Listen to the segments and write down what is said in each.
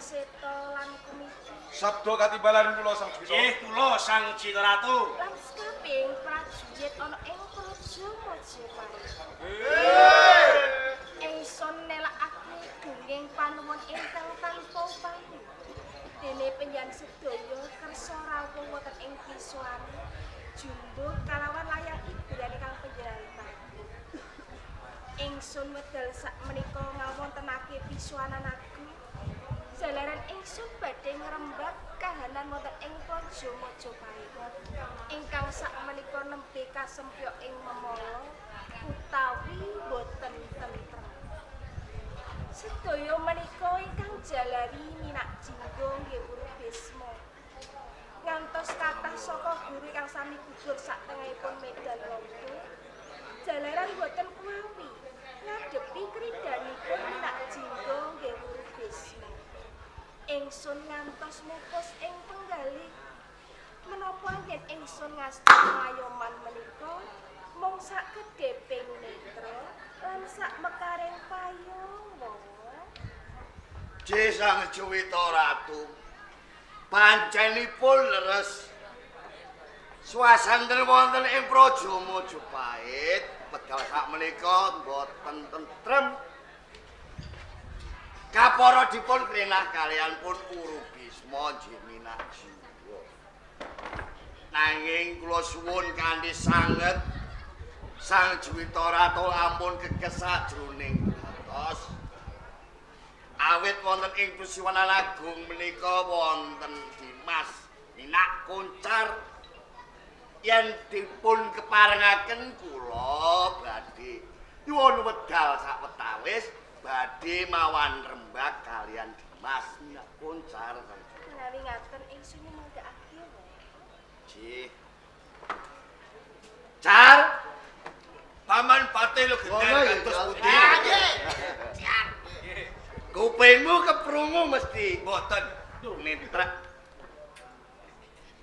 Seta lan Kumiji. Sabda katimbalan kula Sang Juwita. Nggih, kula Sang Juwita Ratu. Lan sekabehing prajurit ana ing Praja Majapahit. Ingsun nelakake gunging panuwun ingkang tanpa upami. Dene panjenengan sedaya kersa rawuh wonten ing pisuhan jumbuh kalawan layang ibulan ingkang panjenengan tanggung. Ingsun wedal sakmenika ngawontenake pisuhanan agung. Jalaran ingsun badhe ngrembak kahanan wonten ing Praja Majapahit. Ingkang sakmenika nembe kasempyok ing memala utawi boten tentrem. Sedaya menika ingkang jalari Minak Jingga nggih Guru Bisma. Ngantos kathah saka guru ingkang sami gugur satengahipun medan lomba. Jalaran boten kuwawi ngadepi kridanipun Minak Jingga nggih Guru Bisma. Ingsun ngantos mupus ing penggalih. Menapa anggen ingsun ngasta ngayoman menika mung sak kedheping netra lan sak mekaring payung wawa. Nggih Sang Juwita Ratu. Pancenipun leres. Suasana wonten ing Praja Majapahit wedal sakmenika mboten tentrem. Kapara dipun krenah kaliyan pun Uru Bisma nggih Minak Jiwa. Nanging kula suwun kanthi sanget Sang Juwita Ratu ampun geges sajroning batos. Awit wonten ing Pusiwanan Agung menika wonten Dimas Minak Koncar yen dipun keparengaken kula badhe nyuwun wedal sawetawis badhe mawan rembag kaliyan Dimas Minak Koncar. Menawi ngaten ingsun nyumanggakake wae. Nggih. Car, Paman Patih Logender Ngono ya, kados Cal. pundi? Kupingmu keprungu mesti. Mboten. Netrek.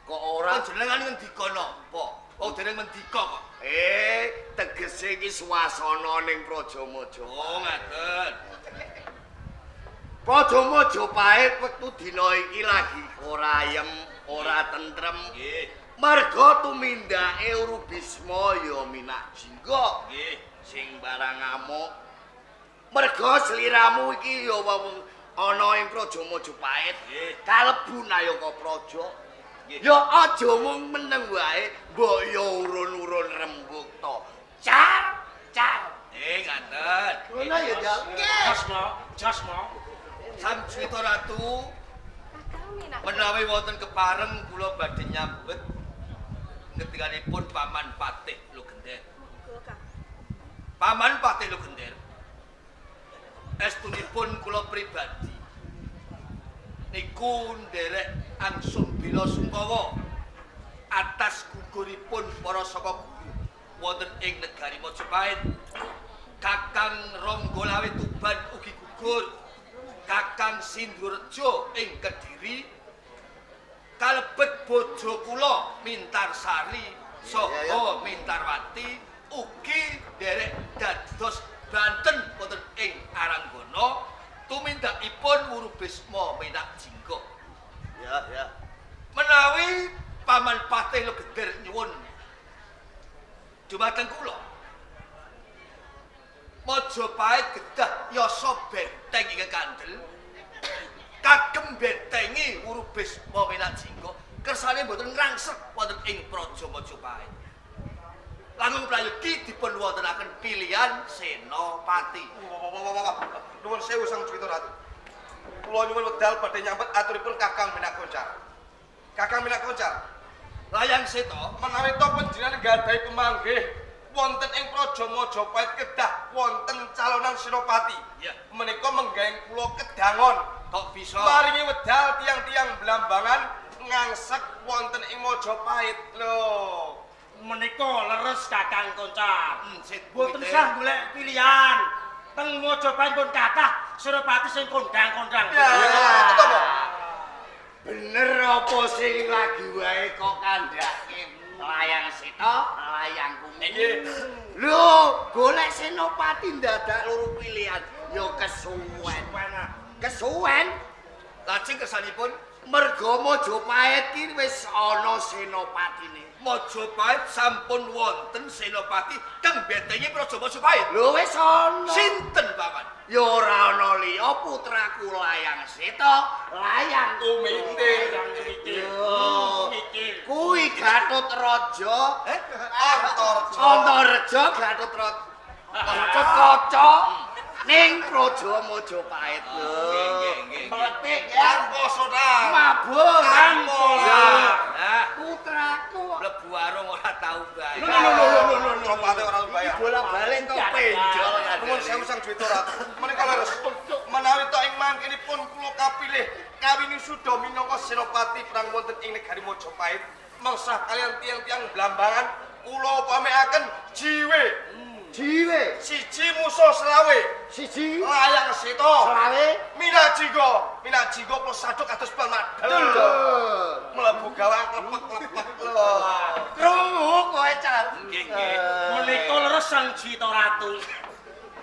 Kok ora? Panjenengan ngendika napa? Wong dereng mendika kok. Tegese iki swasana ning Praja Majapahit. Oh, ngaten. Praja Majapahit wektu dina iki lagi ora ayem, ora tentrem. Nggih. Marga tumindake Uru Bisma ya Minak Jingga. Nggih. Sing barang ngamuk. Merga sliramu iki ya wong ana ing Praja Majapahit. Nggih. Kalebu Nayaka Praja. Nggih. Ya aja mung meneng wae, mbok ya urun-urun rembug to. Car, car. Nggih, ngaten. Ngono ya, Jal. Jos mo, jos mo. Sang Juwita Ratu Kakang Minak. menawi wonten kepareng kula badhe nyambet ngendikanipun Paman Patih Logender. Monggo Kang. Paman Patih Logender. Estunipun kula pribadi niku nderek angsung bela sungkawa atas guguripun para saka guru wonten ing negari Majapahit. Kakang Ronggolawe Tuban ugi gugur. Kakang Sindurejo ing Kediri kalebet bojo kula Mintarsari saha Mintarwati ugi nderek dados Banten wonten ing Aranggana tumindakipun Wuru Bisma Minak Jingga. Ya, ya. Menawi Paman Patih Logender nyuwun dumateng kula, Majapahit gedah yasa benteng ingkang kandel kagem bentengi Wuru Bisma Minak Jingga kersane mboten ngrangsek wonten ing Praja Majapahit. Langkung prayogi dipun wontenaken pilihan senopati. Nuwun sewu Sang Juwita Ratu. Kula nyuwun wedal badhe nyambet aturipun Kakang Minak Koncar. Kakang Minak Koncar, Layang Seta, menawi to panjenengan gadhahi pemanggih wonten ing Praja Majapahit kedah wonten calonan senopati. Ya. Menika menggahing kula kedangon. Kok bisa? Maringi wedal tiang-tiang Blambangan ngangsek wonten ing Majapahit lho. Menika leres Kakang Koncar. Sit Mboten sah golek pilihan. Teng Majapahit pun kathah senopati sing kondang-kondang. Ya, itu to, Pak. Bener apa sing lagi wae kok kandhake Layang Seta, layang Kuning. Lho, golek senopati ndadak loro pilihan ya kesuwen. Kesuwen. Lajeng Lajeng kersanipun Merga Majapahit ki wis ana senopatine. Majapahit sampun wonten senopati teng bentenge Praja Majapahit. Lho wis ana. Sinten Paman? Ya ora ana liya putraku Layang Seta, Layang Kumitir. Yo. Kuwi Gatot Raja, Antarja. Antareja Gatot Raja. Gatot Kaca ning Praja Majapahit lho. Nggih, nggih, nggih. Meletik ya. Tanpa saudara. Mabur. Tanpa Ya. Nah, Putraku. mlebu warung ora tau bayar. Lho lho lho lho lho. Copate ora bayar. Bola-balik kok penjol. Nuwun sewu Sang Juwita Ratu. Menika leres menawi tok ing mangkenipun kula kapilih kawini suda minangka senopati perang wonten ing negari Majapahit mengsah kalian tiang-tiang Blambangan kula pamekaken jiwe Jiwe siji musuh selawe siji Layang Seta selawe Minajingga Minajingga kula saduk kados bal madel mlebu gawang klepek-klepek lho. Krungu kowe cah. Nggih, nggih. Menika leres Sang Juwita Ratu.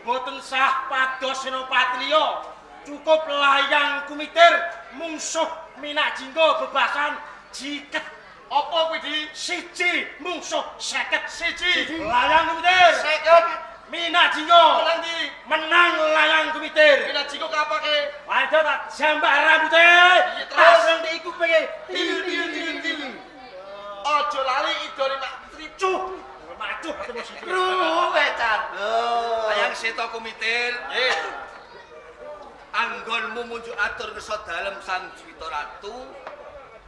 Boten sah pados senopati liya. Cukup Layang Kumitir mungsuh Minak Jingga bebasan jiket. Apa kuwi di Siji mungsuh 50 siji Layang Kumitir. 50 Minak Jingga menang di menang Layang Kumitir. Minajingga kapake Waduh tak jambak rambute. Iya, terus. Tak sentik iku pengen til til til til. Aja lali idone Mak Tricuh. Macuh ketemu siji. Krungu kowe cah. Lho. Layang Seta Kumitir, Nggih. anggonmu munjuk atur kersa dalem Sang Juwita Ratu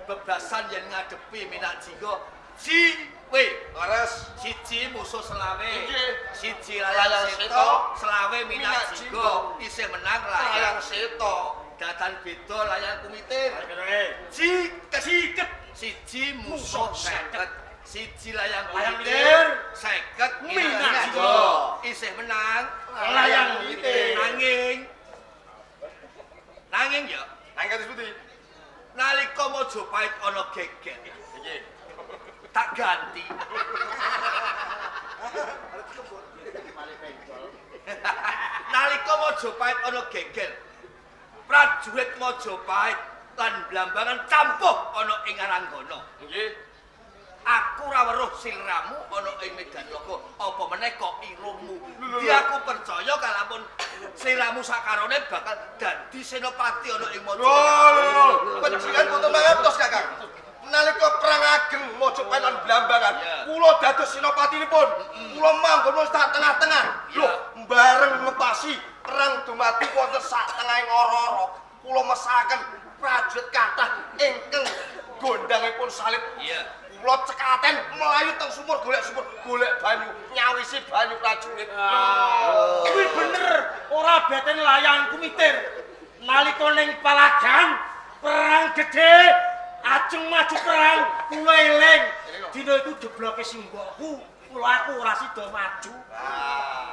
bebasan yen ngadepi Minak Jingga jiwe. Leres. Siji musuh selawe, Nggih. siji Layang Layang Seta, Seta, selawe Minak Minak Jingga isih menang Layang Layang Seta. Datan beda Layang Kumitir. Jiket Jiket siji musuh 50, siji Layang Layang Kumitir 50 Minak Jingga. isih menang Layang Kumitir. Nanging nanging ya Nang kados pundi? nalika Majapahit ana geger Nggih. tak ganti. Nalika Majapahit ana geger, prajurit Majapahit lan Blambangan campuh ana ing Aranggana. Nggih. Aku ora weruh sliramu ana ing medan laga, apa meneh kok irungmu. Di aku percaya kalamun sliramu sakarone bakal dadi senopati ana ing Lho Majapahit. lho lho. Panjenengan boten mangertos Kakang. Nalika perang ageng Majapahit lan Blambangan, Iya. kula dados senopatinipun. Kula manggon wis tak tengah-tengah. Lho, bareng ngepasi perang dumadi wonten sak tengahing ora-ora. Kula mesaken prajurit kathah ingkang gondangipun salib. Iya. Kula cekaten mlayu teng sumur golek banyu, nyawisi banyu prajurit. Kuwi bener ora beten Layang Kumitir. Nalika ning palagan perang gedhe ajeng maju perang kula eling dina iku jebloke simbokku kula aku ora sida maju.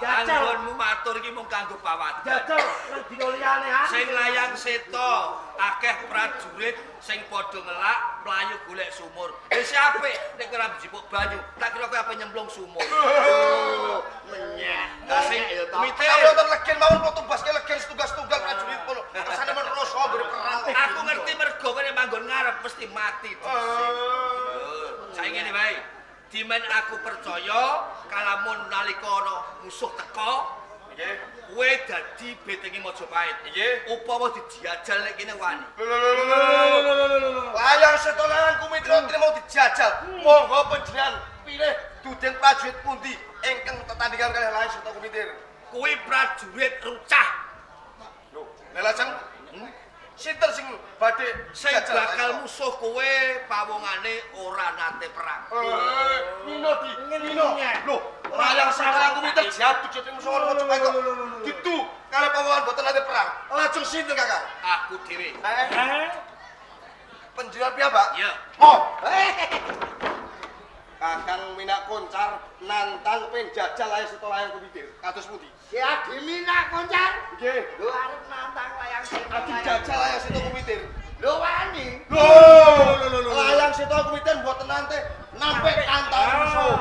Jajal Anggonmu matur iki mung kanggo pawadhan. jajal nang dina liyane aku. Sing Layang Seta akeh prajurit sing padha ngelak mlayu golek sumur. Wis apik nek ora njipuk banyu, tak kira kowe ape nyemplung sumur. Menyek. Lah sing ya to. Kumitir, Menawi wonten legen mawon kula tumbaske legen setunggal-setunggal prajurit pun. Kersane men rasa nggone perang. aku ngerti mergo kowe nek manggon ngarep mesti mati dhisik. Saiki ngene wae. Dimen aku percaya kalamun nalika ana musuh teka, Nggih. kowe dadi betengi Majapahit. Nggih. Upama dijajal nek kene wani. Lho lho lho lho. Layang Seta lan Kumitir trimo dijajal. Monggo panjenengan pilih dudeng prajurit pundi ingkang tetandingan kalih Layang Seta Kumitir. Kuwi prajurit rucah Lho, lha lajeng sinten sing badhe sing jajal bakal Layang Seta? musuh kowe pawongane ora nate perang. Nino di Nino. Lho, Layang Seta lan Kumitir jaduk jadi musuh Majapahit kok. Ditu kalih pawongan boten nate perang. Lajeng sinten Kakang? Aku dhewe. Eh, Panjenengan piyambak? Iya. Oh. Kakang Minak Koncar nantang penjajal Layang Seta Layang Kumitir. Kados pundi? Si Adi Minak Koncar. Nggih. Lho arep nantang Layang Seta. Adi jajal Layang Seta Kumitir. Lho wani. Lho, Layang Seta Kumitir mboten nante nampik tantangan musuh.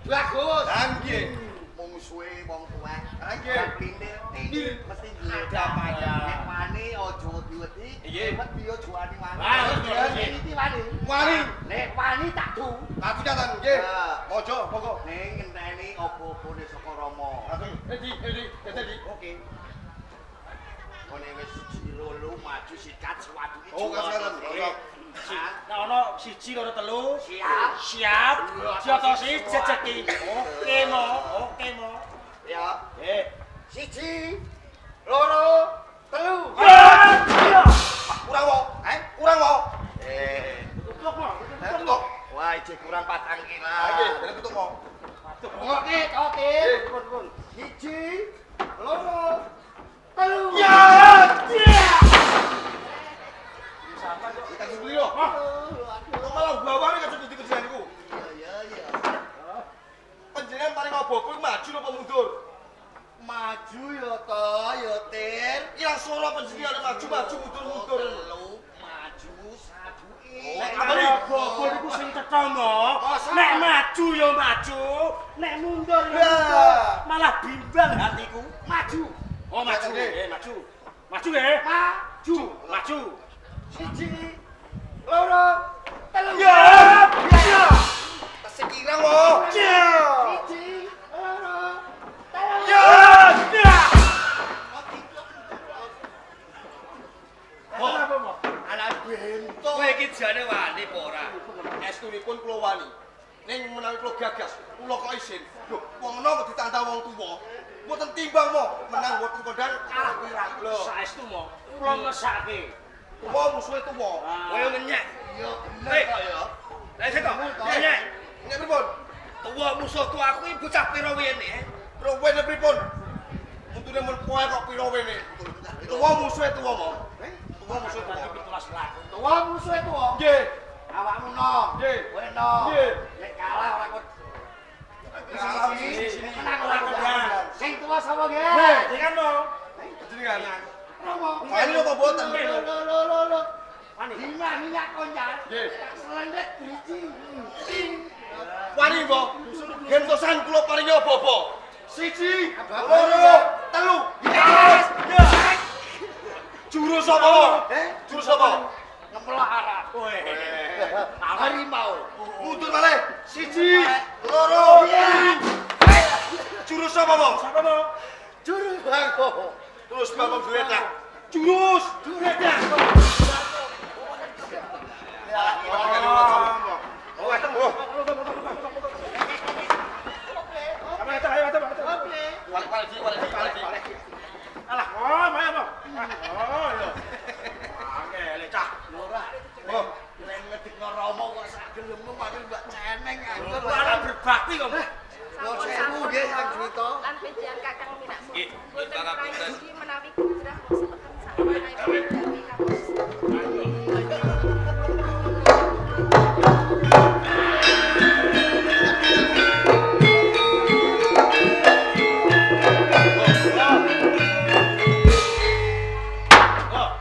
Bagus. Lah nggih. Mungsuhe wong tuwek. Ah, nggih. Plintir mesti ngledak. Nek wani aja wedi-wedi. Nggih. Wedi Ngadepi aja wani-wani. Wah, Iki wani. Wani. Nek wani tak du. Tatu nyatan nggih. Ya. Mojo, monggo. Ning ngenteni apa-apane saka Rama. Langsung ready, ready, ready. Oke. Kone wis siji loro maju sikat sewaduke. Oh, kasan. Nek ana 1 2 3 Siap. Siap. Diotosi jejeki. Oke mo, oke mo. Ya. Eh. 1 2 3. Kurang wo. Eh, kurang wo. Eh. Tutup mo. Eh, tutup. Wah, isih kurang 4 kilo. Ah, nggih, dereng tutup mo. Oke, oke. 1 2 3. Ya. Kita beli yo. Kok malah bawane kacau putih kerjaan niku. Iya, iya. Panjenengan paling opo kuwi maju napa mundur? Maju ya to, ya Tir. Ilang swara panjenengan maju maju mundur mundur. Telu maju saduke. Oh, Nek apa nih? apa niku sing cetha mo. Masa? Nek maju ya maju, nek mundur ya Ya. mundur. Malah bimbang hatiku. Maju. Oh, maju. Nggih. Eh, maju. Maju nggih. Maju. Maju. 1 2 3. Ya. Ya. Tesih kirang wo. Ya. 1 2 3. Ya. Ya. Kenapa mo? Anak bento. Kowe iki jane wani apa ora? Estunipun kula wani. Ning menawi kula gagas, kula kok isin. Lho, wong enom ditantang wong tuwa. Mboten timbang mo, menang mboten kondang kalah pirang. Lho, Saestu mo, kula mesake. tuwa musuhe tuwa. Kowe ngenyek. Iya bener Hei. kok ya. Lah sik to, ngenyek. Nek pripun? Tuwa musuh tuaku iki bocah pira wene? Pira wene pripun? Untune mun poe kok pira wene. Tuwa musuhe tuwa mo. Tuwa musuhe tuwa. 17 laku. Tuwa musuhe tuwa. Nggih. Awakmu nom. Nggih. Kowe nom. Nggih. Nek kalah ora kok Kalah sini. Menang ora kondang. Sing tuwa sapa nggih? Nggih, jenengan mo. Jenengan. Romo. Wani napa mboten? Lho lho lho lho. Wani. Lima minyak konjar. Nggih. Tak selendek driji. Wani mo. Gentosan kula paringi apa-apa. 1 2 3. Yes. Jurus apa mo? Eh? Jurus apa? Ngeplok arah. Kowe. Harimau. Mundur malih. 1 2 3. Jurus apa mo? Sapa mo? Jurus bangko. Terus Bambang Gledak. Jurus. Gledak. Oh, dateng. Oh. Apa datang ayo datang. Walik walik walik walik. Alah, oh, mayo mo. Oh, iya. Angel cah. Ora. Oh, Nek ngedikno Rama kok sak gelem makin mbak ceneng aku. Ora berbakti kok. Lho sewu nggih Sang Juwita. Lan panjenengan Kakang Minak Nggih, Boten pangapunten. prayogi menawi gujrah wonten sampun gawe kados.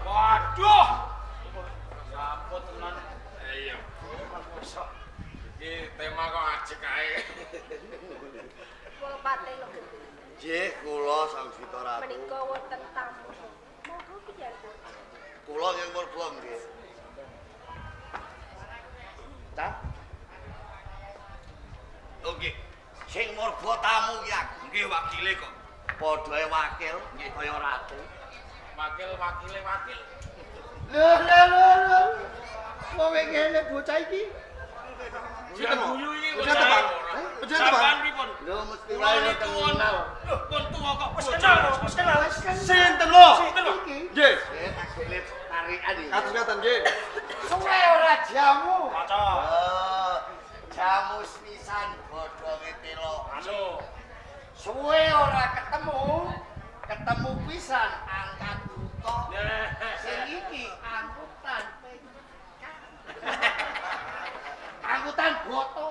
Waduh. Ya ampun tenan. Iya. Iki tema kok ajek ae. Kula patelo Nggih kula Sang Juwita Ratu. menika wonten tamu. Monggo piyantu. Kula yang murba nggih. Cah, Oh nggih. sing murba tamu ki aku. Nggih wakile kok. Padha wakil nggih kaya ratu. Wakil wakile wakil. Lho lho lho lho. Wong ngene bocah iki. Sinten guyu iki kok. Sinten, Pak? Sinten, Pak? Sampean pripun? Lho mesti Kula wae niku kenal. Lho, pun tuwa kok Wis kenal, wis kenal. Sinten lo? Sinten lho? Iki. Nggih. Eh, tak golek tarikan iki. Kados ngaten nggih. Suwe ora jamu. Kaca. Eh, jamu pisan godhonge telo. Anu. Suwe ora ketemu, ketemu pisan angkat buta. Sing iki angkutan PK. Angkutan boto.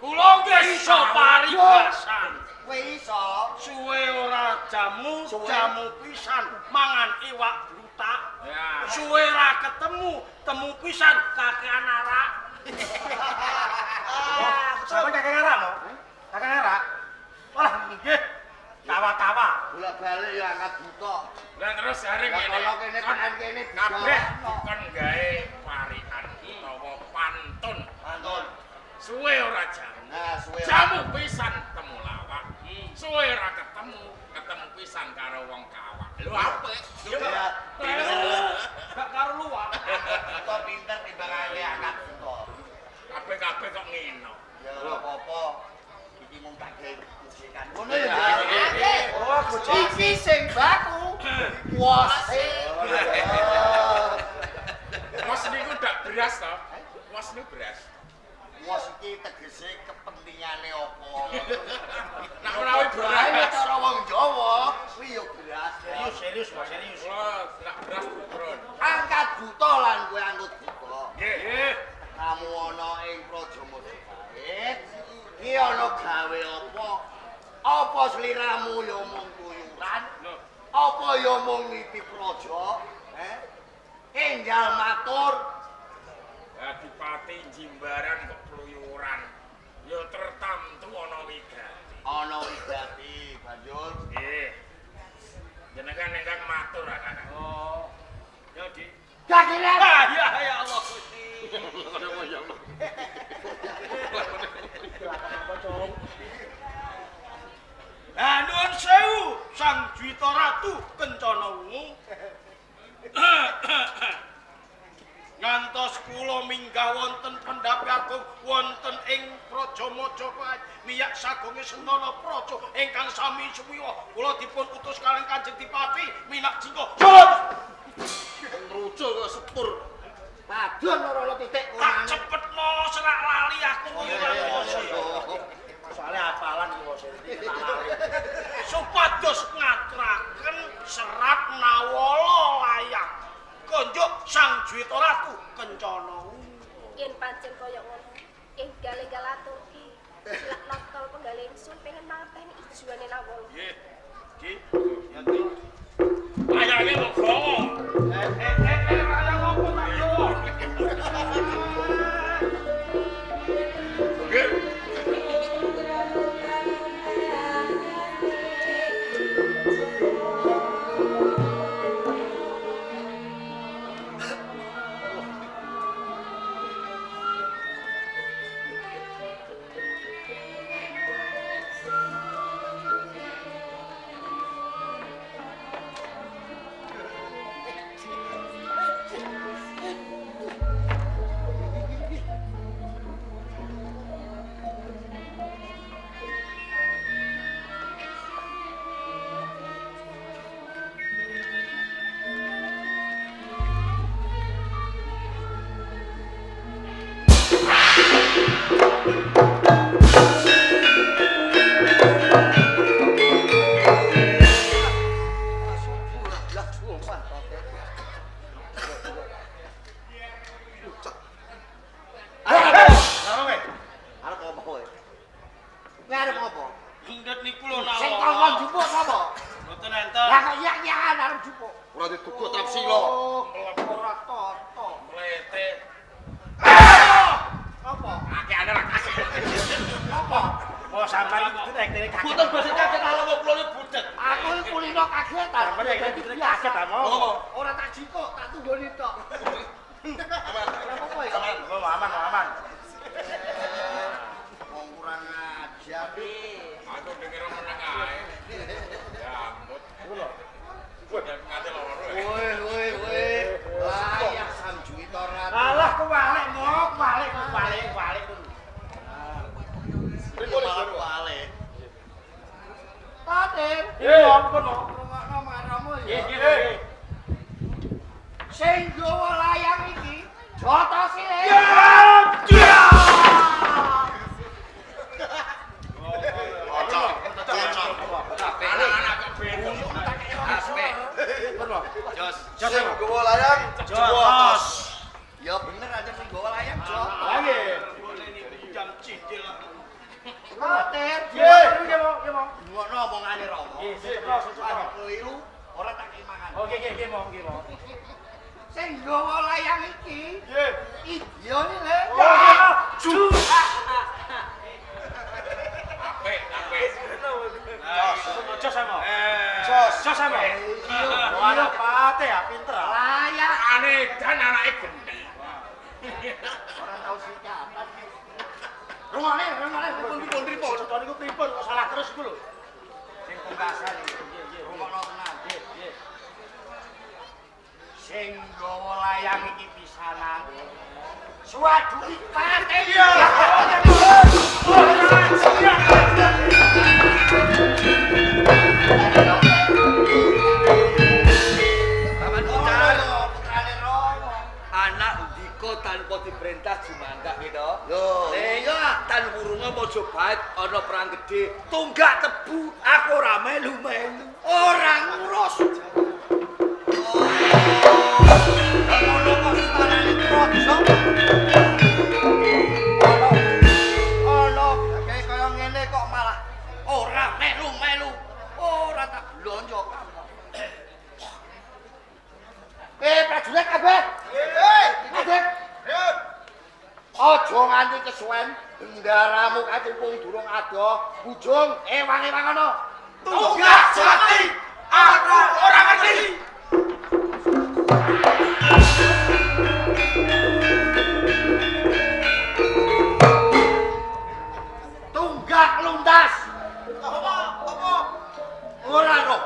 Kula nggih iso paribasan. Kowe iso. Suwe ora jamu, Suwe. jamu pisan mangan iwak blutak. Ya. Suwe ora ketemu, temu pisan kakean arak. Sampeyan kakean arak no? Kakean arak? Walah nggih. Tawa-tawa. Bolak-balik ya angkat buta. Lah terus hari Lah ngene. kono kene tekan kene kabeh kon gawe parikan utawa pantun. Pantun. Suwe ora jamu. Nah, suwe. Jamu pisan temu lawak. Suwe ora ketemu, ketemu pisan karo wong kawak. Lho apik. Ya, Gak karo luwak. buta pinter timbangane angkat buta. Kabeh-kabeh kok ngene. Ya ora apa-apa. Iki mung tak gawe gojekan. Ngono ya. Oh, gojek. Iki sing baku. Wose. Wos niku dak beras to. Wos niku beras. Wos iki tegese kepentingane apa? Nek menawi Beras beras. cara wong Jawa kuwi ya beras. Serius, serius, Mas, serius. Kula nek beras purun. Angkat buta lan kowe angkut buta. Nggih. Kamu ana ing Praja Majapahit, iki ana gawe apa? Apa sliramu ya mung kluyuran? Apa ya mung niti praja? Eh? Enggal matur. Adipati Jimbaran kok pluyuran. Ya tertamtu ana wigati. Ana wigati, banjur Nggih. Jenengan ingkang matur ah, Kakang. Oh. Ya, Di. Dagelan. Ah, ya ya Allah Gusti. Lah nuwun sewu Sang Juwita Ratu Kencana Wungu. Ngantos kula minggah wonten pendhapi agung wonten ing Praja Majapahit miyak sagonge Sentana Praja ingkang sami sumiwa kula dipun utus kaliyan Kanjeng Dipati Minak Jingga. Ngrucul kok sepur. Padon ora ana titik Tak cepetno serak lali aku ora kuwasa. Soale apalan iki wose. Supados ngaturaken serat Nawala layang. Konjuk Sang Juwita Ratu Kencana. Yen pancen kaya ngono, enggal-enggal aturke. Silak notol penggalih ingsun pengen mangerteni ijuane Nawala. Nggih. Ki, ya Ki. Layange kok gawa. Eh, layang opo tak gawa? Nggih. Lha kowe. Arep apa kowe? Kowe arep apa? Ngendet niku lho Nawala. Sing kongkon jupuk sapa? Mboten enten. Lah kok yak-yakan arep jupuk. Ora dituku trapsila. Ora toto. Mlete. Apa? Akehane ra kasih. Apa? Oh, sampean iki ektene kaget. Mboten basa kaget ala wong kula budek. Aku iki kulino kaget ta. Sampean ektene kaget ta, Mo. Apa? Ora tak jipuk, tak tunggoni tok. Ora apa-apa ya. Oh, aman, aman. Wong kurang ajar. Aku denger meneng ae. Jambut. Ya ngate loro. Woi, woi, woi. Layak Sang Juwita Ratu. Alah kewalik, Mo, kewalik, kewalik, kewalik. Malah kuwalik. Tatir. Nggih, ampun, Mo. Rungokno maramu Nggih, ya. nggih. Sing gawa layang iki Jota Sile. Cocok, cocok. Anak-anak kok beda. Apik. Jos. Sing gawa layang, Jotos. Ya bener aja sing gawa layang Jota. Lah nggih. Jam cindil. Tatir. Nggih, nggih, Mo, nggih, Mo. Rungokno omongane Rama. Nggih, sing cetha, sing cetha. Aku keliru ora tak kei mangan. Oh, nggih, nggih, nggih, Mo, nggih, Mo. Sing gawa layang iki Nggih. idione le. Oh, nggih, Mo. Ju. Apik, apik. Jos, Edan anake gendeng. Ora tau sikatan. Rungokne, rungokne. Pripun pripun? Cetha niku pripun kok salah terus iku lho. Sing pungkasan iki. Rungokno tenan. Sing nggawa layang iki pisanan. Suwadu ipate. Iya. Paman Putar, Putrane Rama. anak ndika tanpa diperintah jumanggah gitu. Lho, iya, tan wurunga Majapahit ana perang gedhe, tunggak tebu, aku ora melu-melu. Ora ngurus. Ngono kok setanane praja. Ana kaya kaya ngene kok malah ora melu-melu. Ora tak blonjo kamu. Prajurit kabeh. Ngadeg. Aja nganti kesuwen, bendaramu katumpung durung adoh, bujung ewang-ewang ana. Tunggak jati, aku ora ngerti. Tunggak luntas. Apa? Apa? Ora roh.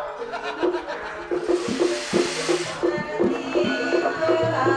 Thank you.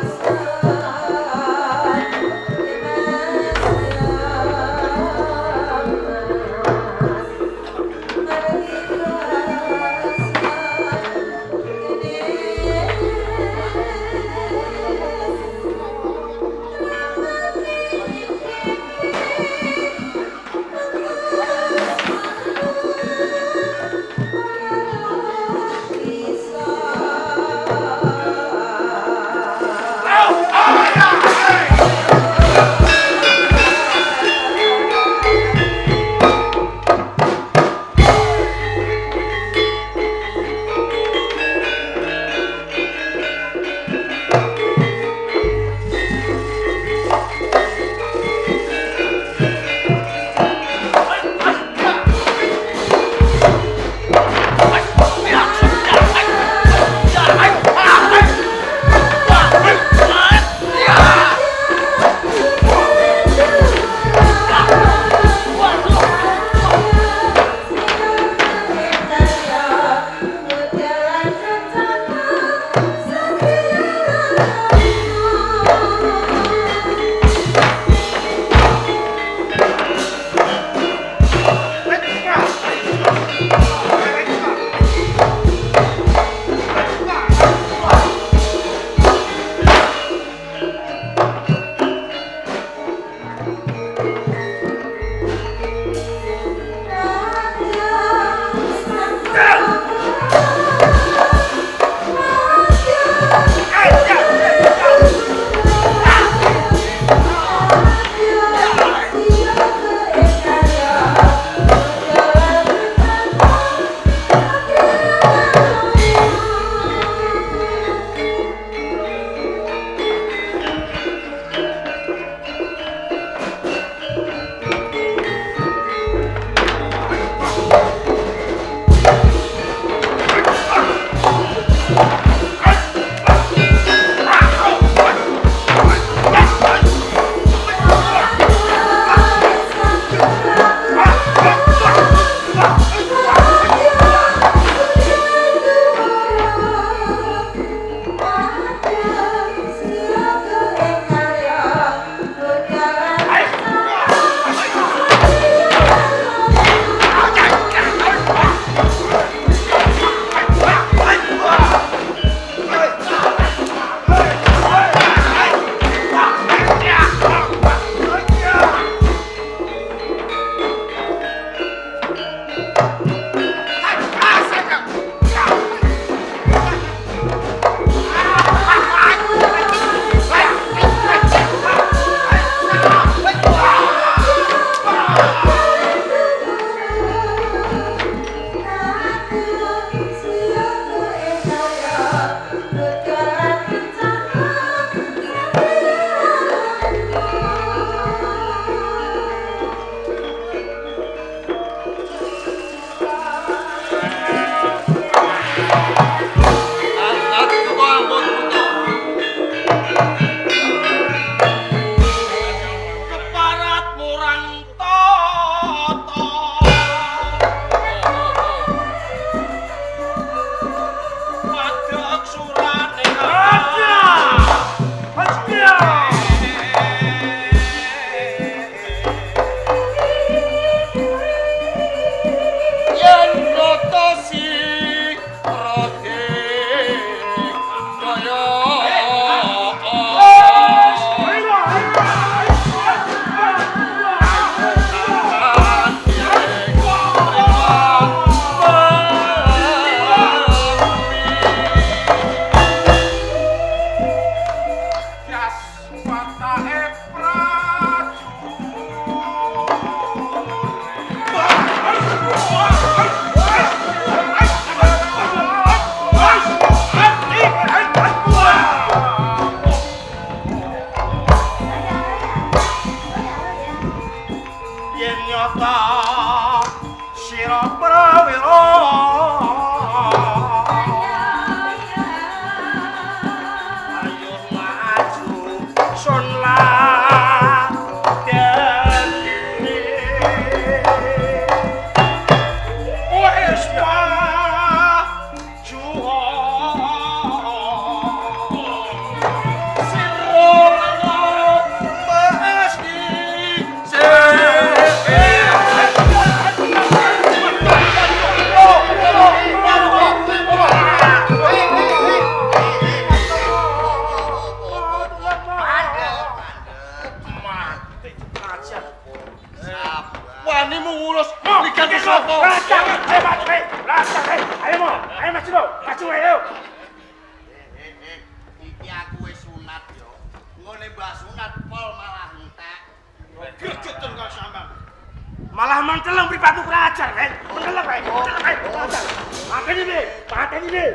Malah menteleng mripatmu kurang ajar, kae. Menteleng kae, menteleng kae. Kurang ajar. Mateni piye? Mateni piye?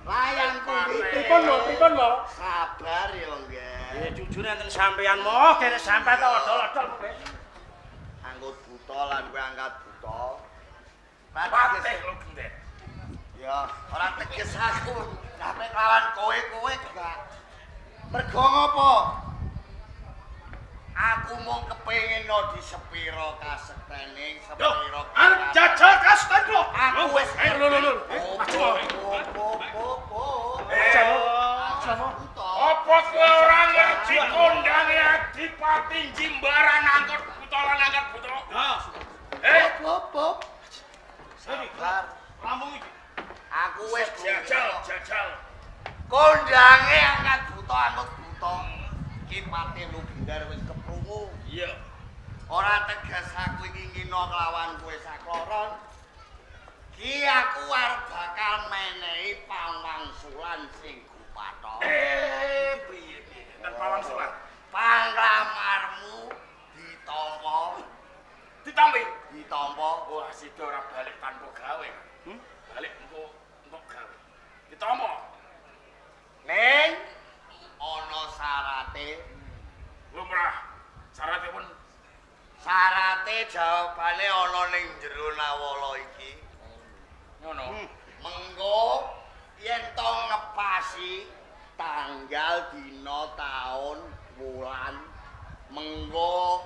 Layangku mitir. Pripun mo? Pripun mo? Sabar ya, Ngger. Ya jujur enten sampean mo, kene sampean tak odol-odol kowe. Angkut buta lan kowe angkat buta. Patih lho gendek. Ya, ora teges aku. Sampe lawan kowe-kowe gak. Mergo ngopo? Aku mung kepengin no di sepiro kasektene, sepiro. Arep jajal kasten kula. Aku wis lho lho lho. Maju. Opo. Apa kowe ora ngerti kondange Adipati Jimbaran angkut buta lan angkat buta? Eh, Opo. Sabar. Rampung iki. Aku wis jajal, jajal. Kondange angkat buta angkut buta. Ki Patih Lubindar wis keprungu. Iya. Ora tegas aku iki ngina kelawan kowe sakloron. Ki aku arep bakal menehi pangwangsulan sing gupatha. Piye piye? Enten pawangsulan. Panglamarmu ditampa, Ditampi. ditampa. Wah, sida ora balik tanpa gawe. Balik engko entuk gawe. Ditampa. Ning ana syarate. Lumrah. Syaratipun Syarate jawabane ana ning jero nawala iki. ngono. Mengko yen to ngepasi tanggal, dina, taun, wulan, mengko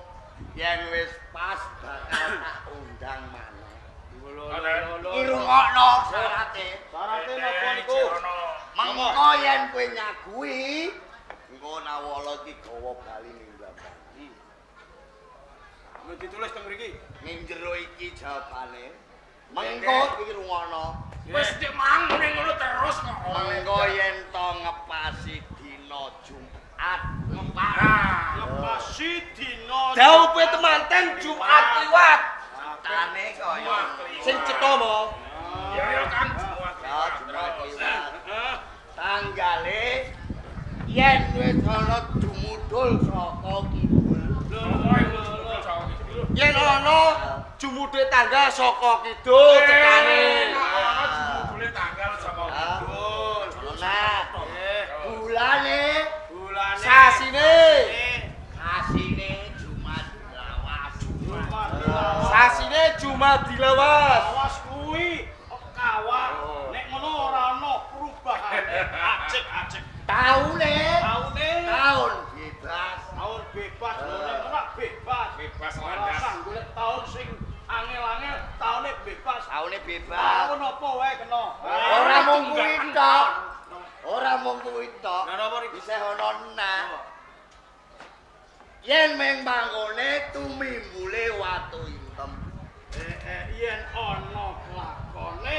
yen wis pas bakal tak undang maneh. Iki rungokno syarate. Syarate napa niku? Mengko yen kowe nyagui, engko nawala iki gawa bali ning Blambangan. Lho ditulis teng mriki. Ning jero iki jawabane. Mengko iki rungokno. Wis nek mang ning ngono terus kok. Mengko yen to ngepasi dina Jumat ngepas. Ngepasi dina Daupe temanten Jumat kliwat. Tane kaya Sing cetha mo. Ya ya Kang Jumat. ya Jumat kliwat. Tanggale yen wis ana jumudul saka kidul. Yen ana jumudhe tanggal saka kidul tekane. Ana jumudule tanggal saka kidul. Nah, bulane bulane Sasine. asine Jumat lawas. Sasine Jumat dilawas. Awas kuwi kawah. Nek ngono ora ana perubahane. Acik-acik. Taune Taune taun bebas. tahun bebas lho nek ngono bebas. Bebas Ora landas. usah golek taun sing angel-angel, taune bebas. Taune bebas. Taun apa wae kena. Ora mung kuwi tok. Ora mung kuwi tok. Lah napa iki? Isih ana nah. Yen meng panggone tumimbule watu intem. Yen ana lakone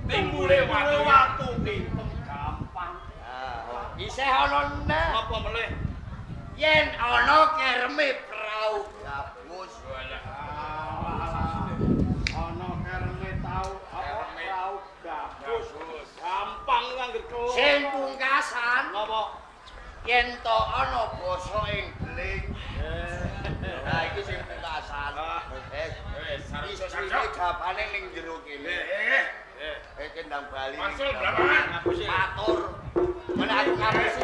Timbule watu. watu intem gampang. Nah, isih ana nah. Apa melih? Yen ana kereme prau gabus. Walah. Ana kereme tau apa Kereme. prau gabus. Gabus. Gampang anggere kok. Sing pungkasan Napa? yen to ana basa ing beling. Nah, iki sing pungkasan. Wis, sarjo Istrine sarjo. jawabane ning jero kene. Eh, Kendang bali. Mansul Blambangan. Matur. Men aku ngapusi.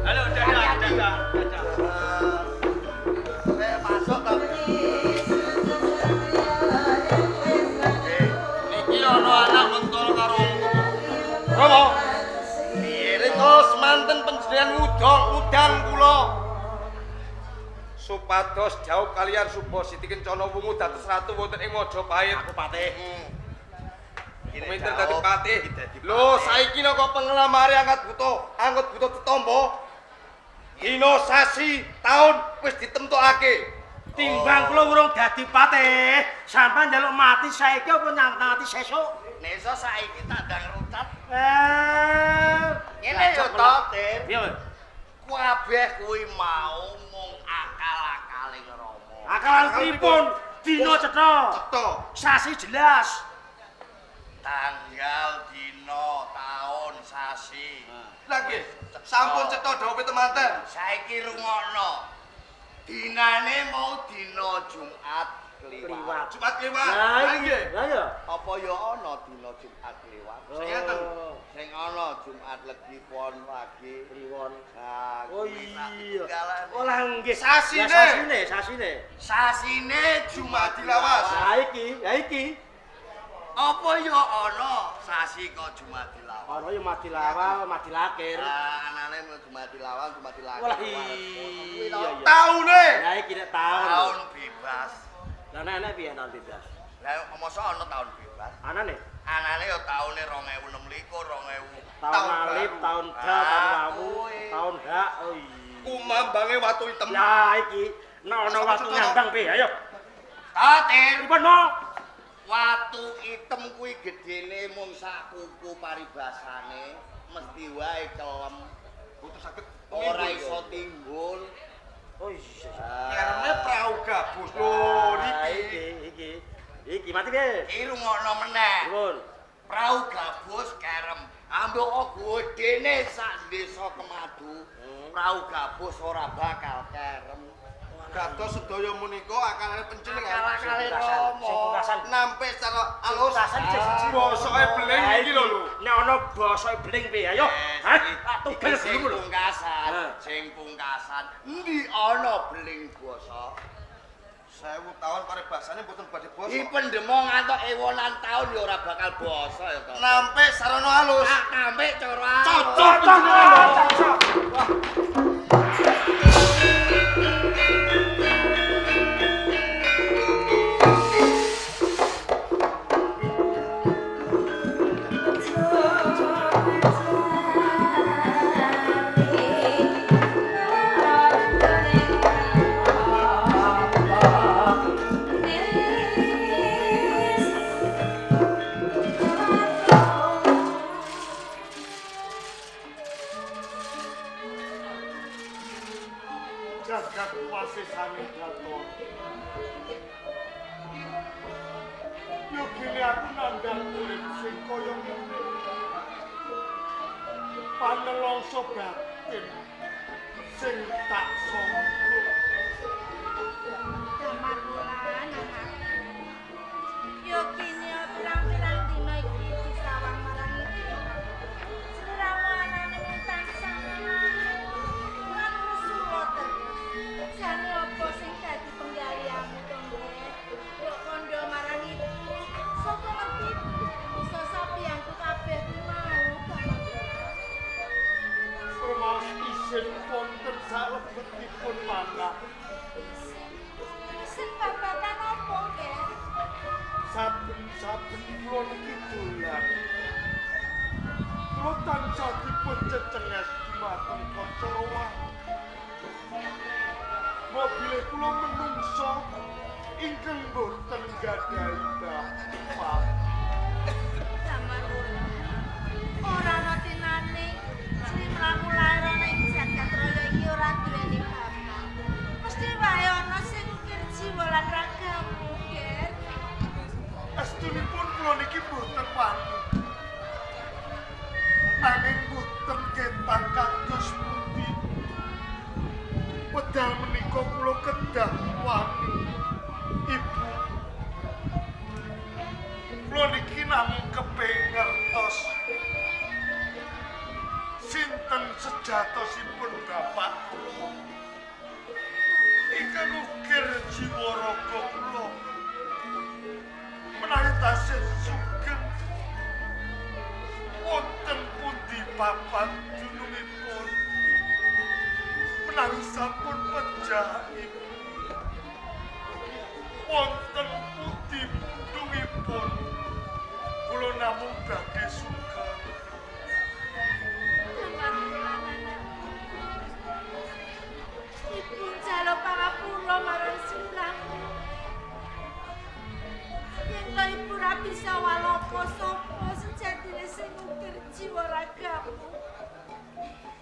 Halo, dadah, dadah, dadah. Masuk to. Niki ana anak mentol karo Rama. Rika semanten panjenengan udang udang kula. Supados jauh kalian Subasiti Kencana wungu dados ratu wonten ing Majapahit. Aku patih. Pinter dadi patih. Lho saiki napa pengelamare angkat buta, angkat buta ditampa. Dina sasi taun wis ditemtokake. Timbang kula urung dadi patih, sampean njaluk mati saiki apa mati sesuk? Nek iso saiki tak ndang rucat. Eh, Ngene yo to, Tir. piye? Kabeh kuwi mau mung akal-akale Rama. Akalan pripun? Dina cetha, Cetha. sasi jelas. Tanggal, dina, taun, sasi. Lah nggih, sampun cetha dhawuhe temanten. Saiki rungokno. Dinane mau dina Jumat Kliwon. Kliwat. Jumat Kliwon. Lah Lah iki. nggih. Lah ya. Apa ya ana dina Jumat Kliwon? Sing ngeten. Oh, Sing ana Jumat Legi Pon lagi. Kliwon. Nah, Oh kuwi sak iya. ketinggalane. Oh lah nggih. Sasine. Lah, Sasine, sasine. Sasine Jumadi Lawas. Lah iki, lah iki. Apa ya ana sasi kok Jumadi Lawas? Ana ya mati lawal, mati lakir. Lah anane mau Jumadi Lawas, Jumadi Lakir. Walah Kuwi iya to. iya. Taune. Lah iki nek taun. Tahun bebas. Lah nek enek piye tahun bebas? Lah mosok ana tahun bebas? Anane Anane ya taune 2026, 2000. tahun Tahun alif, baru. tahun ba, tahun Ah, wawu, kuwi. tahun hak. Oh iya. Kumambange watu item. Lah iki nek ana watu ngambang piye? Ayo. Tatir, Pripun mo? watu item kuwi gedene mung sak kuku paribasane, mesti wae kelem, Boten saged ora iso timbul. Oh iya. Karena prau gabus lho Lah, niki. iki iki. Iki mati piye? Iki rungokno meneh. Pripun? Prau gabus kerem. Ambok gedene sak desa Kemadu. Prau gabus ora bakal kerem. Dados sedaya menika akalane penjenengan. Akal-akale Sing Rama. pungkasan. Nampe secara alus. Pungkasan isih siji. Bosoke beling Lah, iki lho lho. Nek ana bosoke beling piye? Ayo. Hah? Tak tugel Sing gelem lho. pungkasan, Ah. sing pungkasan. Endi ana beling basa? 1000 tahun paribasane mboten badhe bosok. Iki pendemo ngantok ewonan taun ya ora bakal basa ya to. Nampe sarana alus. Tak tampik cara Cocok penjenengan. Cocok. Wah. Jagat wasesane daton. Yo kene aku nandhang urip sing kaya ngene. Panelongso batin sing tak sangka. Damar wulan anakku. Yo kini pirang-pirang dina iki disawang marang iki. Sliramu anane mung tansah lan resula terus. Jane apa sing dadi penggalianmu to, Nggih? Kok kandha marang ibu, sapa ngerti bisa sapiyanku kabeh ku mau Damar Wulan. Rumaos isin wonten salebetipun manah. Isin babagan apa, Nggih? Saben-saben kula niki dolan. Kula tansah dipun cecenges dumateng kanca owah. Mobile kula menungso ingkang boten gadhahi bapak. Damar Wulan. Ora ana tinane slimramu lair ana ing jagat raya iki ora duweni bapak. Mesti wae ana sing ukir jiwa lan ragamu, Ger. Estunipun kula niki boten wani. Nanging boten ketang kados pundi. Wedal menika kula kedah wani. Ibu. Kula niki namung kepengin ngertos sinten sejatosipun bapak kula. Ingkang ukir jiwa raga kula. Menawi tasih sugeng wonten pundi papan dunungipun menawi sampun pejah ibu wonten pundi pundungipun kula namung badhe sugeng. Damar Wulan anakku. Ibu njaluk pangapura marang sliramu. Yen to ibu ra bisa walaka sapa sejatine sing ngukir jiwa ragamu.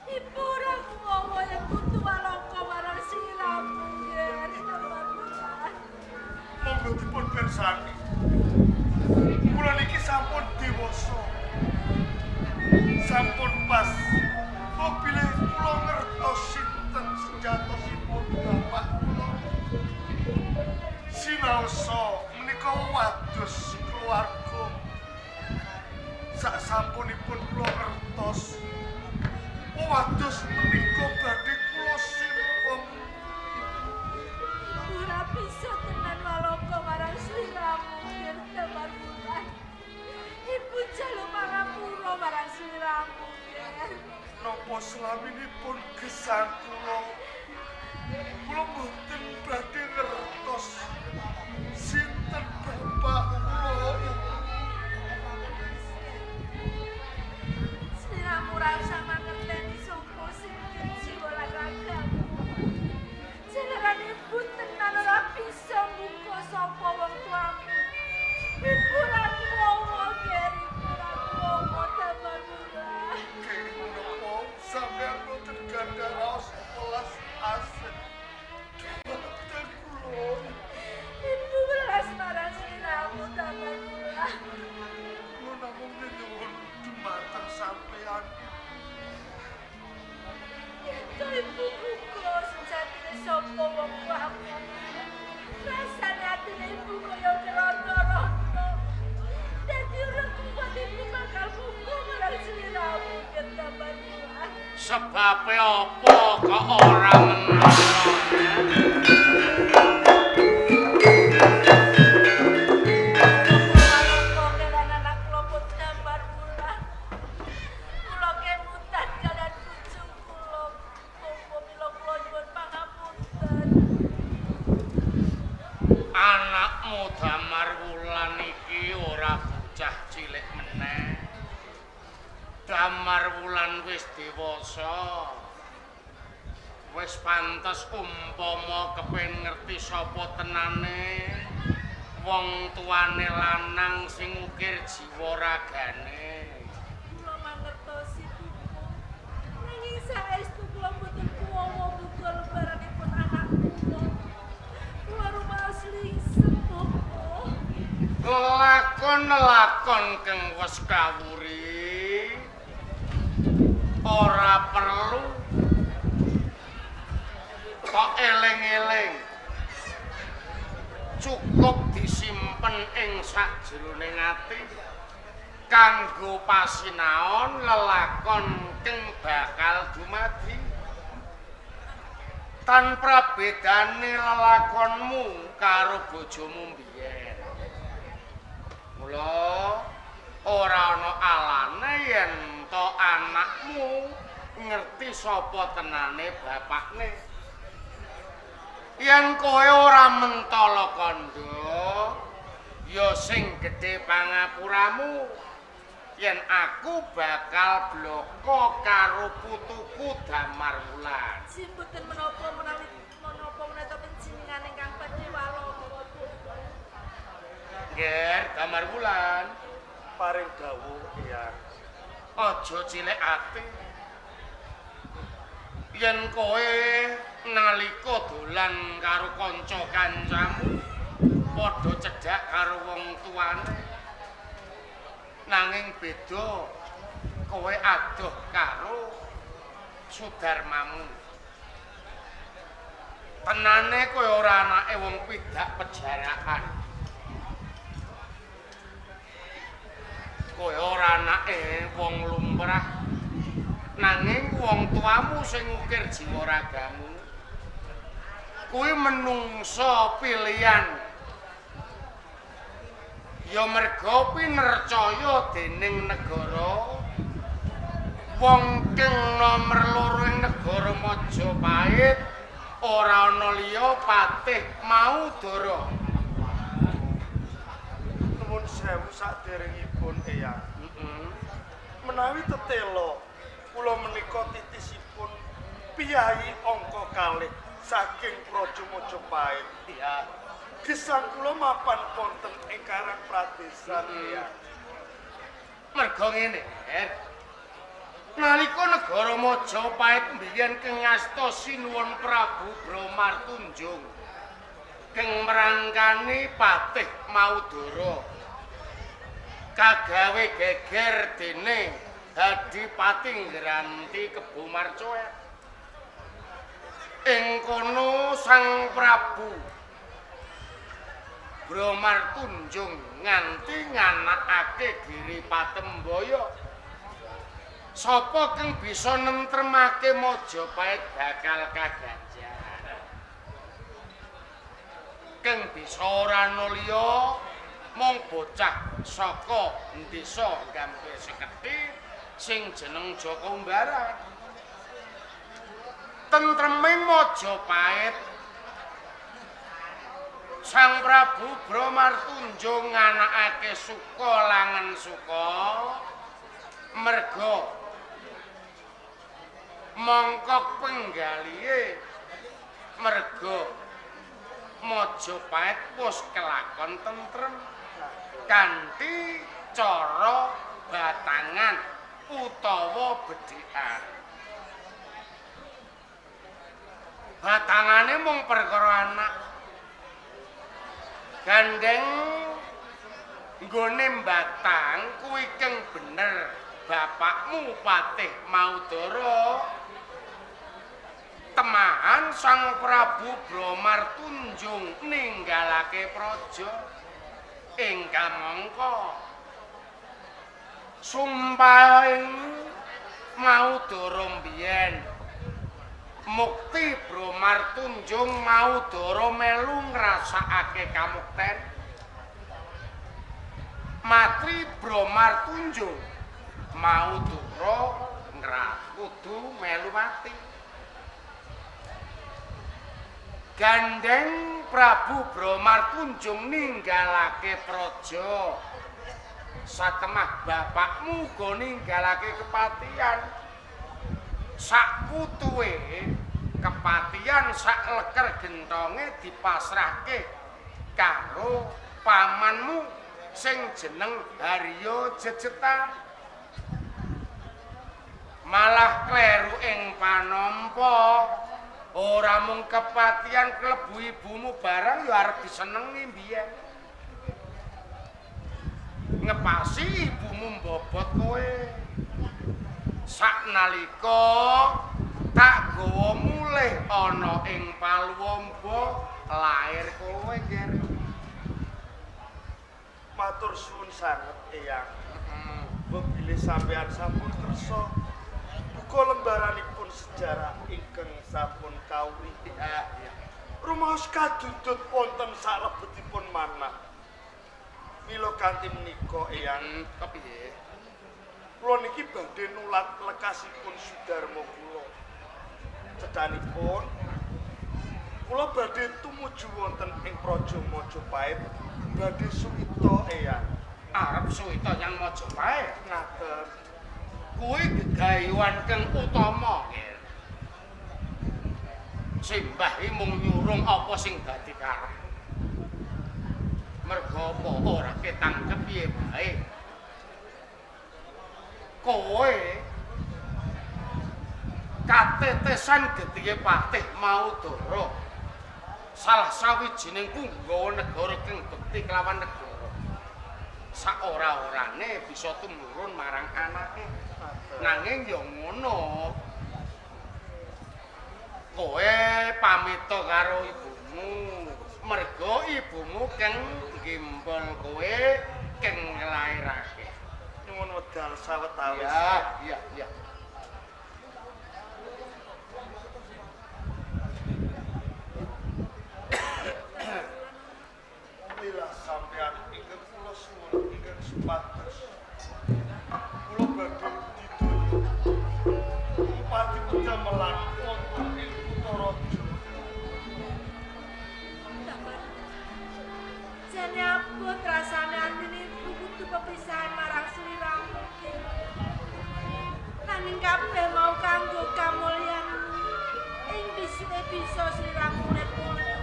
Ibu ora kuwawa yen kudu walaka marang sliramu, Ger. Damar Wulan. Monggo Sinaosa menika wados keluarga. Sak sampunipun kula ngertos wados menika badhe kula simpem. Ora bisa tenan walaka marang sliramu, Ger Damar Wulan. Ibu jaluk pangapura marang sliramu, Ger. Napa slaminipun gesang kula? Kula mboten badhe ngertos sinten bapak kula. Sliramu ora usah mangerteni sapa sing jiwa lan ragamu. Jalaran ibu tenan ora bisa mbuka sapa wong tuamu. Ibu ora kuwowo, Ger, ibu ora kuwowo Damar Wulan. Kenging menapa sampeyan mboten gadah raos welas asih dhumateng kula? Ibu welas marang sliramu, Damar Wulan. Kula namung nyuwun dhumateng sampeyan. Yen to ibu buka sejatine sapa wong tuamu. Rasane atine ibu kaya kerono-rono. Dadi ora kuat ibu bakal buka marang sliramu, Ger Damar Wulan. Sebabe apa kok ora mentolo? Walaka kelan anak kula pun Damar Wulan. Kula kemutan kalian bujung kula. Mumpung mila kula nyuwun pangapunten. Anakmu Damar Wulan iki ora bocah cilik meneh. Damar Wulan wis dewasa. Wis pantes umpama kepengin ngerti sapa tenane wong tuane lanang sing ukir jiwa ragane. Kula mangertosi buku. Nanging saestu kula mboten kuwowo buka lembaranipun anak kula. Kula rumaos lingsem, Bapak. Lelakon-lelakon kang wis kawuri ora perlu kok eling-eling. Cukup disimpen ing sakjroning ati kanggo pasinaon lelakon kang bakal dumadi. Tanpa bedane lelakonmu karo bojomu mbiyen. Mula ora ana alane yen to anakmu ngerti sapa tenane bapakne. Yen kowe ora mentala kandha, ya sing gedhe pangapuramu. Yen aku bakal bloko karo putuku Damar Wulan. Jim mboten menapa menawi menapa menawi panjenengan ingkang badhe walaka, Bapak. Nger, Damar Wulan, Paring dawuh, Eyang. aja cilik ati. Yen kowe nalika dolan karo kanca kancamu padha cedhak karo wong tuane. Nanging beda kowe adoh karo sudarmamu. Tenane kowe ora anake wong pidak pejaraan. Kowe ora anake wong lumrah. Nanging wong tuamu sing ngukir jiwa ragamu kuwi menungsa pilihan. Ya merga pinercaya dening negara wong kang nomer loro ing negara Majapahit ora ana liya Patih Maudara. Nuwun sewu saderengipun, Eyang. Menawi tetela kula menika titisipun piyayi angka kalih saking Praja Majapahit. Iya. Gesang kula mapan wonten ing Karang Pradesan, Eyang. Merga ngene, Her. Nalika negara Majapahit mbiyen kang ngasta Sinuwun Prabu Bramartunjung kang mrangkani Patih Maudara kagawe geger dene Adipati Ngranti Kebo Marcoet. Ing kono Sang Prabu Bromartunjung nganti nganakake Giri Patembaya. Sapa kang bisa nentremake Majapahit bakal kaganjar. Kang bisa ora ana liya mung bocah saka desa Gampir Seketi sing jeneng Jaka Umbaran. Tentreming Majapahit Sang Prabu Bromartunjung nganakake suka langen suka merga mongkok penggalihe merga Majapahit wis kelakon tentrem kanthi cara batangan utawa bedhikan. Batangane mung perkara anak. Gandeng nggone batang kuwi keng bener bapakmu Patih Maudara temahan Sang Prabu Bromartunjung ninggalake praja ingkang mangka sumpahing Maudara mbiyen mukti Bromartunjung Maudara melu ngrasakake kamukten matri Bromartunjung Maudara kudu melu mati. Gandeng Prabu Bromartunjung ninggalake praja satemah bapakmu uga ninggalake kepatihan sak putuwe kepatihan sak leker gentonge dipasrahke karo pamanmu sing jeneng Haryo Jejetan. Malah kleru ing panampa ora mung kepatihan klebu ibumu barang ya arep disenengi mbiyen. Ngepasi ibumu mbobot kowe. Saknalika tak gawa mulih ana ing Paluwamba lair kowe, Ger. Matur suwun sanget, Eyang. Mbok bilih sampeyan sampun kersa buka lembaranipun sejarah ingkang sampun kawri. Rumaos kadudut wonten salebetipun manah. Mila kanthi menika, Eyang, kepiye? Kula niki badhe nulat lekasipun Sudarma kula. Cedhanipun kula badhe tumuju wonten ing Praja Majapahit badhe suwita, Eyang. Arep suwita nyang Majapahit? Ngaten. Kuwi gegayuhan kang utama, Ger. Simbah iki mung nyurung apa sing dadi karep. Merga apa ora ketangkep piye bae. Kowe katetesan getihe Patih Maudara. Salah sawijining punggawa negara kang bekti kelawan negara. Saora-orane bisa tumurun marang anake. Nanging ya ngono. Kowe pamita karo ibumu. Merga ibumu kang nggembol kowe kang nglairake. Nyuwun wedal sawetawis. Ya, iya, iya. Lila sampeyan ingkang kula suwun ingkang supados kula badhe didaya pati pedamelan wonten ing kutha raja. Jane abot rasane atine ibu kudu pepisahan marang sliramu. Nanging kabeh mau kanggo kamulyanmu. Ing bisuke bisa sliramu urip mulya.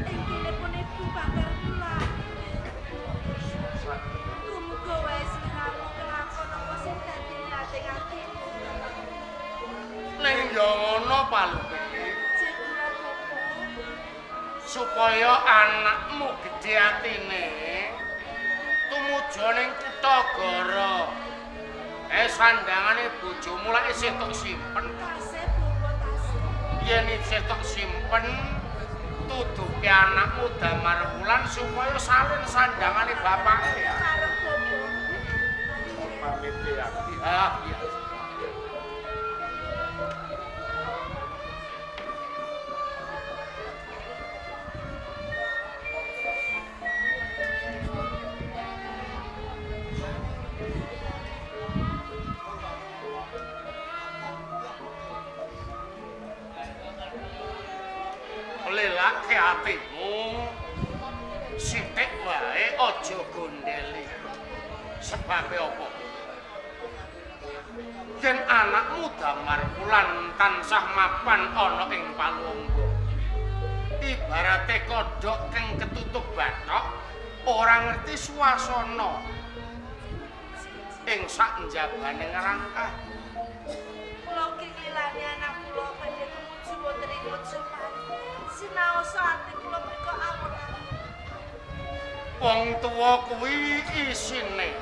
Ing kene pun ibu bakar kula. Tumuga wae sliramu kelakon apa sing dadi niate atimu. Ning ya ngono Palupi. Supaya anakmu gedhe atine tumuju ning kutha Goro. Sandangane bojomu lak isih tok simpen. Tasih, Bapak, tasih. Yen isih tok simpen, Tuduhke anakmu Damar Wulan supaya salin sandangane bapake. Sareng Bapak. Pamit ya. Ah, iya. Lelake atimu sithik wae aja gondeli. Sebabe apa? Yen anakmu Damar Wulan tansah mapan ana ing Palungga. Ibarate kodhok kang ketutup bathok ora ngerti swasana ing sak njabane ngrangkah. Kula ugi nglilani anak kula badhe tumuju wonten ing Majapahit. Sinaosa ati kula mriku awon-awon. Wong tuwa kuwi isine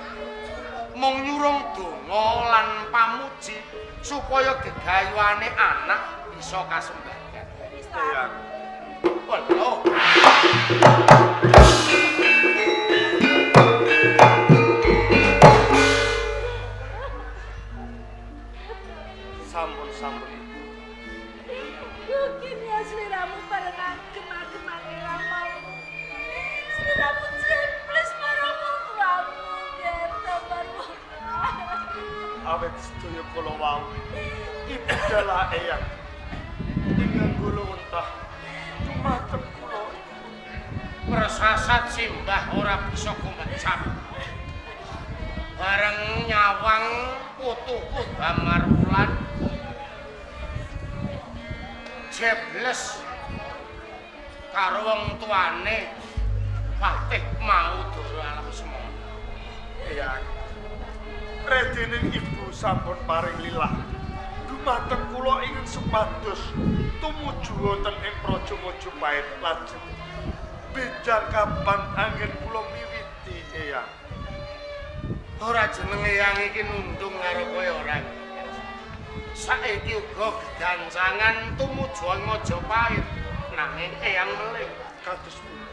mung nyurung donga lan pamuji supaya gegayuhane anak bisa kasembadan. Bisa. Lho. Sampun-sampun ibu. Kini sliramu bareng agem-agemane ramamu. Sliramu jebles marang wong tuamu, Ger Damar Wulan. Awet sedaya kula wau. Ibu dalah eyang. Ingkang kula wentah dumateng kula. Persasat simbah ora bisa kumecap. Bareng nyawang putuku Damar Wulan jebles karo wong tuane Patih mau doro alam semono. Eyang. Redining ibu sampun paring lilah. Dumateng kula ingin supados tumuju wonten ing Praja Majapahit lajeng benjang kapan anggen kula miwiti eyang. Ora jenenge eyang iki nundung karo kowe ora. Saiki uga gegancangan tumuju ing Majapahit nanging eyang meling Kados pundi?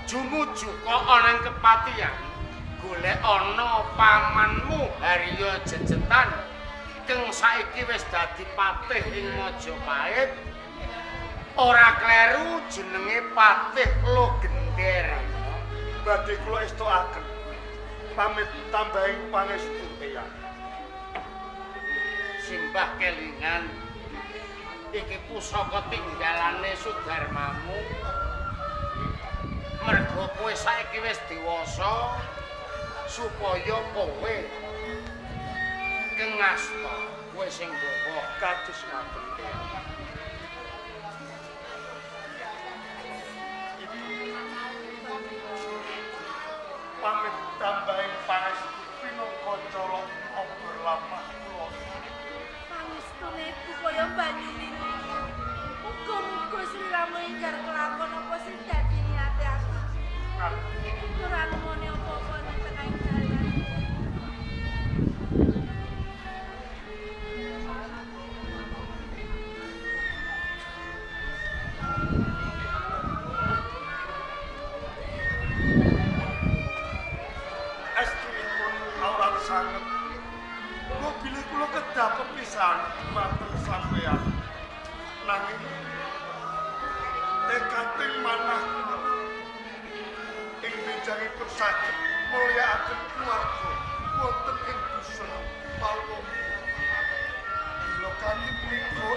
Jumuju kok ana ing kepatihan golek ana pamanmu Harya Jejetan kang saiki wis dadi patih ing Majapahit. Ora kleru jenenge Patih Logender. Badhe kula estokaken. Pamit tambahing pangestu eyang. Simbah kelingan iki pusaka tinggalane Sudarmamu. Mergo kowe saiki wis dewasa supaya kowe kengasta kowe sing gawa. Kados ngaten eyang. Ibu pamit tambahing pangestu pinangka colok obor lamah kula. Pangestune ibu kaya banyu mini. Muga-muga sliramu enggar kelakon apa sing dadi niate aku. Ora nemoni apa-apa ning tengahing dalan. Estunipun aurat sanget. Mobile kula kedah pepisahan dumateng sampeyan. Nanging tekating manah kula ing benjangipun saged mulyakaken keluarga wonten ing dusun Palwong. Bila kanthi punika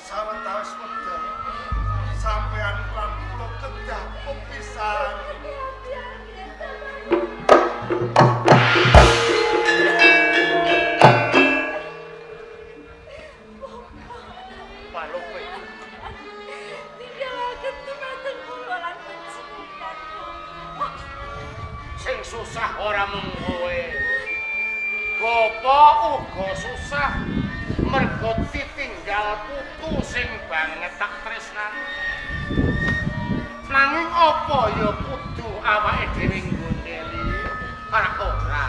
sawetawis wekdal sampeyan lan kula kedah pepisahan. Palope. Ninggalaken dumateng kula lan panjenengan. Sing susah ora mung kowe. Bapak uga susah mergo ditinggal putu sing banget tak tresnani. Nanging apa ya kudu awake dhewe nggondheli ora ora.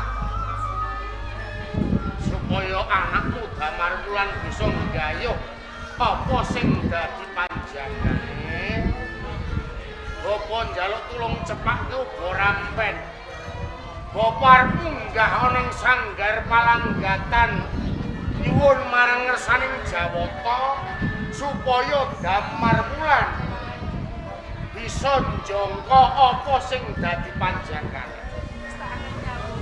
Supaya anakmu Damar Wulan bisa nggayuh Apa sing dadi panjangane? Bapa njaluk tulung cepakke uga rampen. Bapa arep munggah ana ing sanggar palanggatan nyuwun marang ngersaning Jawata supaya Damar Wulan bisa njangka apa sing dadi panjangkane. Ngestakake dawuh.